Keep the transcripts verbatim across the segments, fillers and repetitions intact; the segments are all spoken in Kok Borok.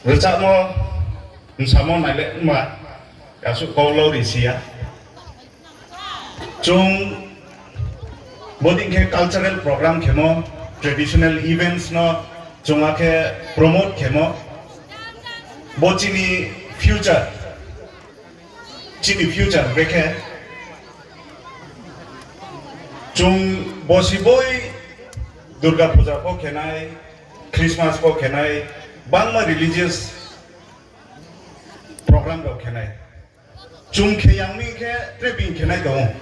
Rwchapmo, msamo naile wngma, aswk kok lori siya. Chwng bodin khe cultural program khemo, traditional events no chwng akhe promote khemo. Bo chini future, chini future brekhe chwng bosiboi Durga Puja pho khenai, Christmas pho khenai, bangma religious program rok khenai. Chwng khe yang mi khe tre bini khenai tongo.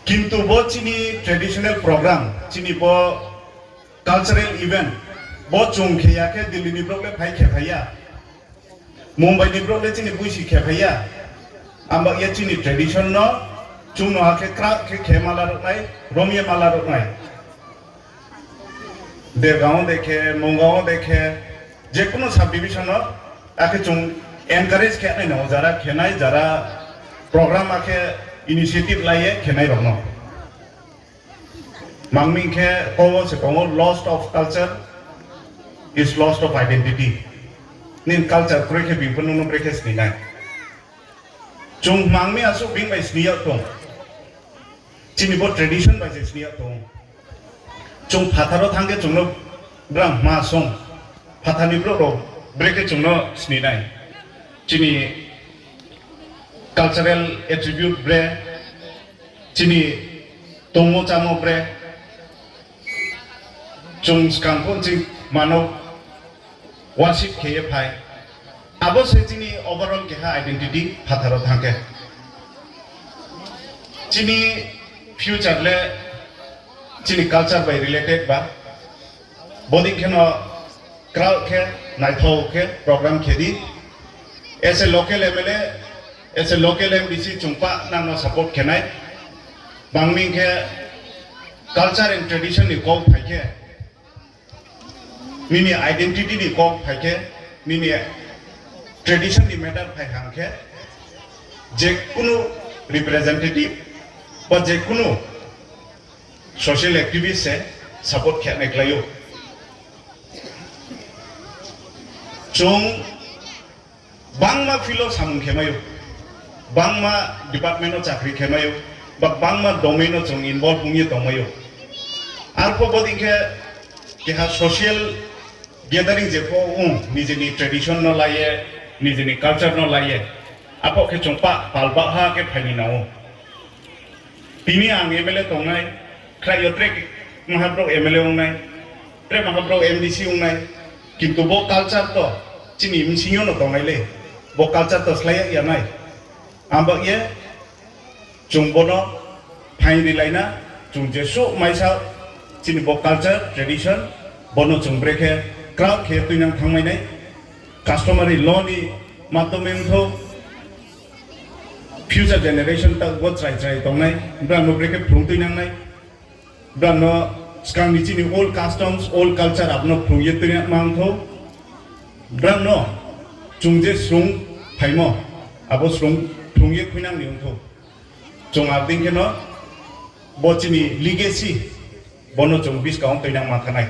Kintu bo chini traditional program, chini bo cultural event, bo chwng khe ya khe Delhi ni borok le phai khe phai ya. Mumbai ni borok le chini buisi khe phai ya. Amba ya chini tradition no chwng no ha khe krak khe khe mala rok nai, romye mala rok nai. Dergaon dekhe, Mongao dekhe, jekunu subdivision no akhe chwng encourage khe nai no, jara khenai, jara program akhe initiative laiye khenai rokno. Mangmi khe kowo se tongo, lost of culture is lost of identity. Nin culture kre khe bipun no kre khe sini nai. Chwng mangmi aswk bini bai sini yak tong. Chini bo tradition bai se sini yak tong. Chwng phatharo thangkhe chwngno bwrang ma song. Phatharni borok rok brekhe chwngno sini nai. Chini cultural attribute bre, chini tongmo chamo bre, chwng swkang pho chini mano worship kheye phai. Abo se chini overall keha identity phatharo thangkhe. Chini future le chini culture bai related ba. Bodin kheno crowd khe naithok khe program khedi. As a local M L A, as a local M D C chwngpa nangno support khenai. Bangmi khe culture and tradition ni kok phaikhe, nini identity ni kok phaikhe, nini tradition ni matter phai hangkhe, jekunu representative ba jekunu social activist se support khe nai klaio. Chwng bangma field o samung khemaio, bangma department o chakri khemaio, ba bangma domain o chwng involve wngwi tongmaio. Arpho bodin khe keha social gathering je pho wng, nijini tradition no laiye, nijini culture no laiye, apo khe chwng pa pal baha khe phaini nao. Tini ang M L A tongnai, khlai yo trek mahabrok M L A wngnai, trek mahabrok M D C wngnai, kintu bo culture to chini bsingyo no tongnai le, bo culture to slai ya nai. Ang ba ye chwng bono phain ri laina, chwng jesu maisa chini bo culture, tradition, bono chwng brekhe crowd khe tuinang thangmai nai, customary law ni madhyome wngthok, future generation ta bo chrai chrai tongnai, brang no brekhe phung tuinang nai. Brangno swkangni chini old customs, old culture abono phwrwngwi twi mangtho. Brangno chwng je swrwng phaimo, abo swrwng phwrwngwi khwinangni wngtho. Chwng abding kheno bo chini legacy, bono chwng bwskang twi nang manthanai.